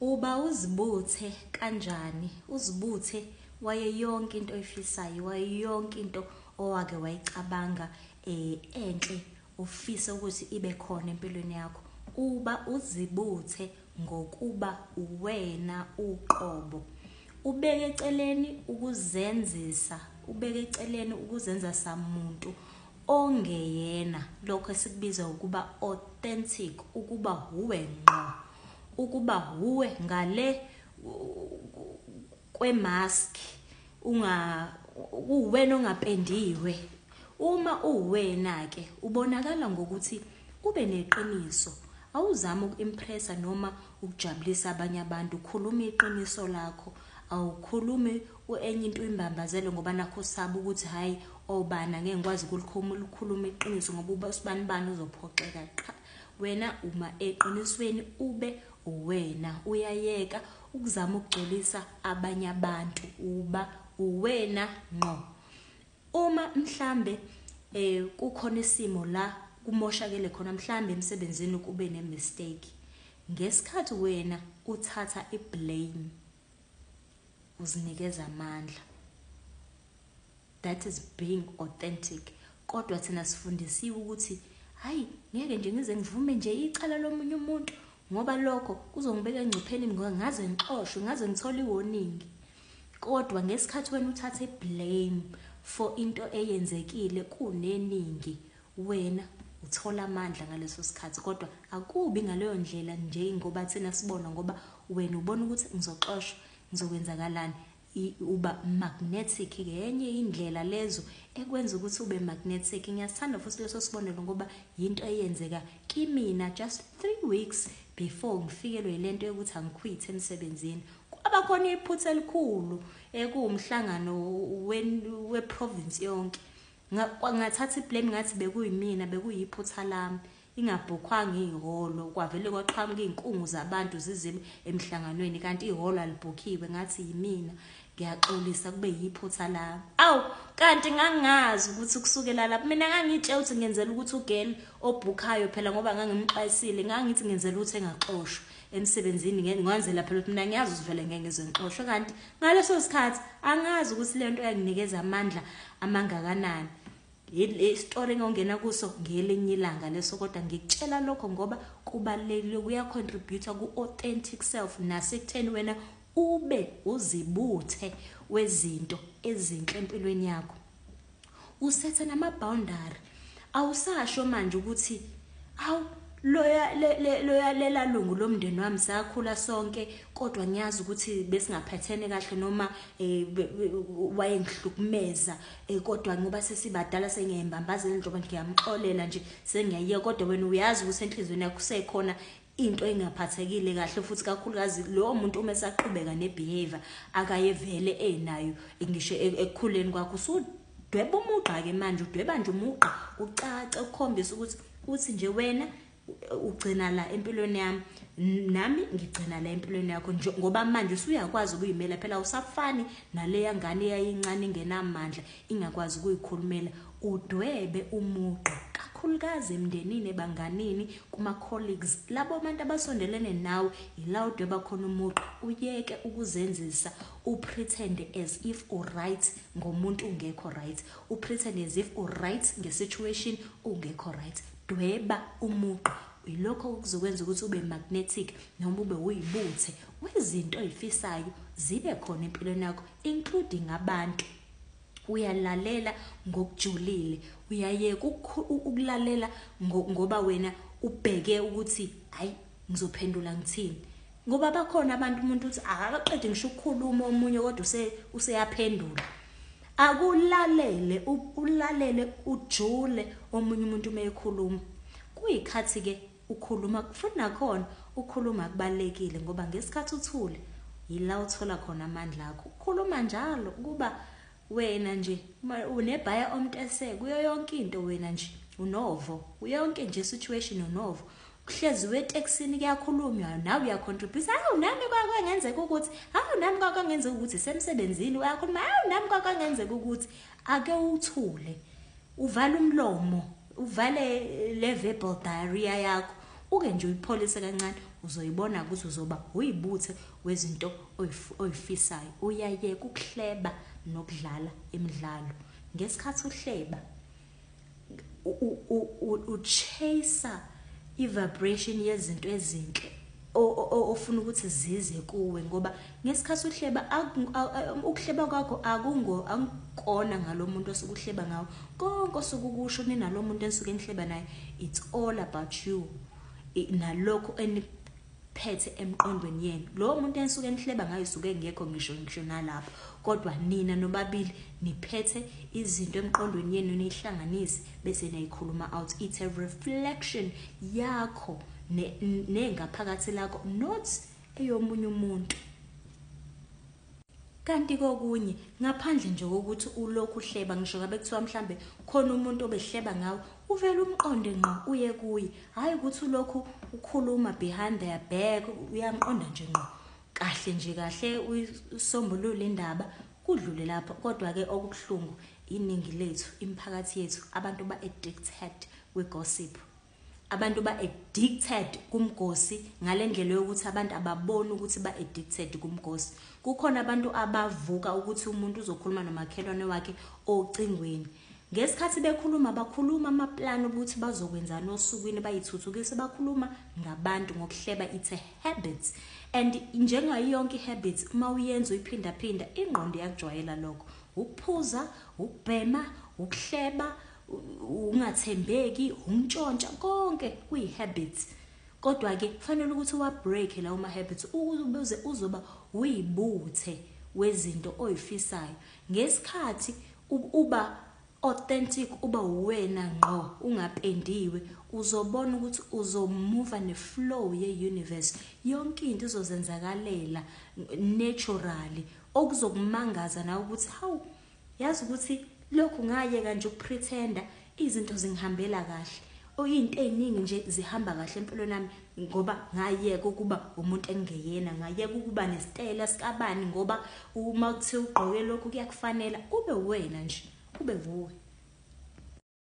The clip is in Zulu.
Uba uzibuthe kanjani? Uzibuthe waye yonke into oyifisayo, waye yonke into owake wayicabanga enhle ofisa ukuthi ibe khona empilweni yakho. Uba uzibuthe ngokuba uwena uqobo. Ubeke eceleni ukuzenzisa, ubeke eceleni ukuzenza samuntu ongeyena, lokho esikubiza ukuba authentic, ukuba huwe ngqo, ukuba huwe ngale kwemask, unga uwena ongapendiwe. Uma uwena ke ubonakala ngokuthi ube neqiniso, awuzami uku-impressa noma ukujabulisa abanye abantu, ukhuluma iqiniso lakho, awukhulumi enye into imbambazele ngoba nakho usaba ukuthi hayi obani angeke ngikwazi ukulikhuluma iqiniso ngoba usibani bani uzophoxeka. Qha, wena uma eqinisweni ube uwena, uyayeka ukuzama ukugculisa abanye abantu, uba uwena ngqo. Uma mhlambe kukhona isimo la kumoshakele khona, mhlambe emsebenzini kube ne-mistake, ngesikhathi wena uthatha i-blame uzinikeza amandla. That is being authentic. Kodwa thina sifundisiwe ukuthi hayi ngeke nje ngize ngivume nje icala lomunye umuntu ngoba lokho kuzongibeka engcupheni, ngaze ngixoshwe, ngaze ngithole i-warning. Kodwa ngesikhathi wena uthatha i-blame for into eyenzekile kuneningi, wena uthola amandla ngaleso sikhathi. Kodwa akubi ngaleyo ndlela nje ngoba thina sibona, ngoba wena ubona ukuthi ngizoxoshwa, ngizokwenzakalani. Uba magnetic ngenye indlela lezo ekwenza ukuthi ube magnetic. Ngiyasithanda futhi leso sibonelo ngoba yinto eyenzeka kimina just 3 weeks before ngifikelwe yilento yokuthi angiquit emsebenzini. Kwaba khona iphutha elikhulu ekuwumhlangano we-province yonke. Ngathatha i-blame ngathi bekuyimina, bekuyiphutha lami, ingabhukhwanga ihholo, kwavele kwaqhamuka iy'nkungu zabantu zizibe emhlanganweni kanti ihholo alibhukhiwe, ngathi yimina, ngiyaxolisa kube yiphutha lami. Awu, kanti ngangingazi ukuthi kusukela lapho mina ngangitshela ukuthi ngenzela ukuthi ugirl obhukhayo phela ngoba ngangimxwayisile, ngangithi ngenzela ukuthi engaxoshwa emsebenzini, ngenzela phela ukuthi mina ngiyazi ukuthi vele ngeke ngize ngixoshwe, kanti ngaleso sikhathi angazi ukuthi le nto yanginikeza amandla amangakanani. Isitori engongena kuso ngelinye ilanga leso, kodwa ngikutshela lokho ngoba kubalulekile, kuyacontribute ku-authentic self nasekutheni wena ube uzibuthe wezinto ezinhle empilweni yakho. Usetha nama-boundary, awusasho manje ukuthi awu loya loya lela lungu lomndeni wami sakhula sonke kodwa ngiyazi ukuthi besingaphathene kahle noma wayengihlukumeza, kodwa ngoba sesibadala sengiyembambazela njengoba ngiyamxolela nje sengiyayeka. Kodwa wena uyazi ukuthi enhliziyweni yakho kusekhona into engaphathekile kahle, futhi kakhulukazi lowo muntu uma esaqhubeka ne-behavior akayevele enayo ngisho ekukhuleni kwakho. Usudweba umugqa-ke manje, udweba nje umugqa ucace ukukhombisa ukuthi uthi nje wena ugcina la empilweni yami, nami ngigcina la empilweni yakho, ngoba manje usuyakwazi ukuyimela phela, awusafani naleya ngane eyayincane ingenamandla ingakwazi ukuyikhulumela. Udwebe umugqa kakhulukazi emndenini, ebanganini, kuma-colleagues, labo bantu abasondelene nawe, ila udweba khona umugqa. Uyeke ukuzenzisa, upretend as if u-right ngomuntu ungekho right, upretend as if u-right nge-situation ungekho right. Dweba umugqa, yilokho okuzokwenza ukuthi ube magnetic noma ube uyibuthe wezinto oyifisayo zibe khona empilweni yakho, including abantu. Uyalalela ngokujulile, uyayeka ukulalela ngoba wena ubheke ukuthi hayi ngizophendula ngithini, ngoba bakhona abantu umuntu uthi akaqedi ngisho ukukhuluma omunye kodwa useyaphendula. Akulalele, ulalele ujule omunye umuntu uma ekhuluma. Kuyikhathi ke ukhuluma futhi nakhona ukhuluma kubalekile, ngoba ngesikhathi uthule yila uthola khona amandla akho. Ukhuluma njalo kuba wena nje unebhaya omntese kuyo yonke into, wena nje unovo yonke nje situation unovo. Kuhlezi wetekisini kuyakhulunywa nawe uyacontribute, hawu nami kwakungenzeka ukuthi, hawu nami kwakungenzeka ukuthi, semsebenzini uyakhuluma, hawu nami kwakungenzeka ukuthi. Ake uthule, uvale umlomo, uvale le verbal diarrhea yakho, uke nje uyipholise kancane. Uzoyibona ukuthi uzoba uyibuthe wezinto oyifisayo. Uyayeka ukuhleba nokudlala imidlalo. Ngesikhathi uhleba u-chase i-vibration yezinto ezinhle ofuna ukuthi zize kuwe, ngoba ngesikhathi uhleba, ukuhleba kwakho akukona ngalo muntu osuke uhleba ngawo. Konke osuke ukusho ninalo muntu enisuke nihleba naye, it's all about you nalokho eniphethe emqondweni yenu. Lowo muntu enisuke nihleba ngayo usuke engekho ngisho nalapho, kodwa nina nobabili niphethe izinto emqondweni yenu, nihlanganise bese niyayikhuluma out. It's a reflection yakho nengaphakathi lakho, not eyomunye umuntu. Kanti kokunye, ngaphandle nje kokuthi ulokhu uhleba, ngisho ngabe kuthiwa mhlambe khona umuntu obehleba ngawe, uvele umqonde ngqo uye kuye, hhayi ukuthi ulokhu ukhuluma behind their back. Uyamqonda nje ngqo kahle nje kahle, usombulule indaba, kudlule lapho. Kodwa-ke okubuhlungu, iningi lethu, imiphakathi yethu, abantu ba-addicted kwi-gossip, abantu ba-addicted kumgosi ngale ndlela yokuthi abantu ababoni ukuthi ba-addicted kumgosi. Kukhona abantu abavuka ukuthi umuntu uzokhuluma nomakhelwane wakhe ocingweni. Ngesikhathi bekhuluma, bakhuluma amaplani ukuthi bazokwenzani osukwini, bayithuthukise, bakhuluma ngabantu ngokuhleba. It's a habit, and njengayo yonke i-habit, uma uyenza uyiphindaphinda, ingqondo iyakujwayela lokho. Ukuphuza, ukubhema, ukuhleba, ungathembeki, ukuntshontsha, konke kuyi-habits. Kodwa-ke kufanele ukuthi uwa-break lawo ma-habits ukuze uzoba uyibuthe wezinto oyifisayo. Ngesikhathi uba authentic, uba uwena ngqo, ungapendiwe, uzobona ukuthi uzomuva ne-flow ye-universe. Yonke into izozenzakalela naturally, okuzokumangaza nawe ukuthi hawu, yazi ukuthi lokhu ngayeka nje ukupretenda, izinto zingihambela kahle, oyinto ey'ningi nje zihamba kahle empilweni yami, ngoba ngayeka ukuba umuntu engingeyena, ngayeka ukuba nesitayela sikabani, ngoba uma kuthiwa ugqoke lokhu kuyakufanela. Ube wena nje, ube wuwe.